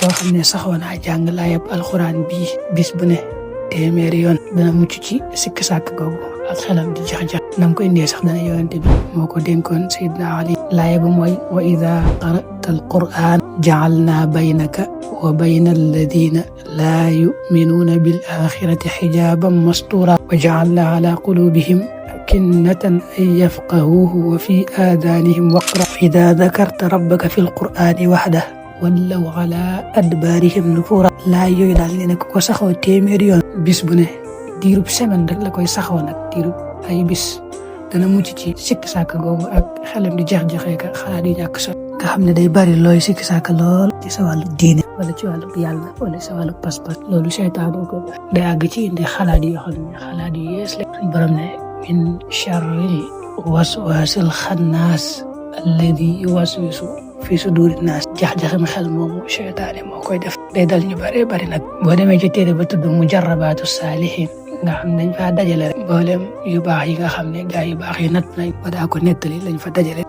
koo xam ne saxoo naa jàng laayab alxuraan bii bis bu ne téeméeri yoon dana mucc ci sikk sàkk googu ak xelam di jax-jax nam ko indee sax dana yonente bi moo ko dénkoon Seydina Ali laaya ba mooy wa ida qara'ta alquran ja'alna baynaka wa bayna alladina laa yuminuuna bil axirati xijaban mastura wa ja'alna ala qulubihim akinnatan an yafqahuuhu wa fi aadanihim waqra ida dakarta rabbaka fi alqurani waxdah wallaw ala adbaarihim nufura laa yooyu daal ne ko saxoo téeméeri yoon bis bu ne diirub semaine rek la koy saxoo nag diirub ay bis dana mucc ci sikk sàkk googu ak xelam di jax-jaxee ka xalaat yu ñàkk so nga xam ne day bari looy sikk sàkk lool ci sa wàllu diine wala ci wàllu yàlla wala sa wàllu pas-pas loolu seytaan ko day àgg ci indi xalaat yoo xam ne xalaat yu yees la suñ borom ne min charril waswasil xannaas alladi yuwaswisu fi suduri naas jax-jaxam xel moomu seytaane moo koy def day dal ñu bare bari nag boo demee ci téere ba tudd mujarrabaatu saalihin nga xam ne dañ fa dajale rek mboolem yu baax yi nga xam ne gaa yu baax yi natt nañ ba daa ko nettali lañ fa dajale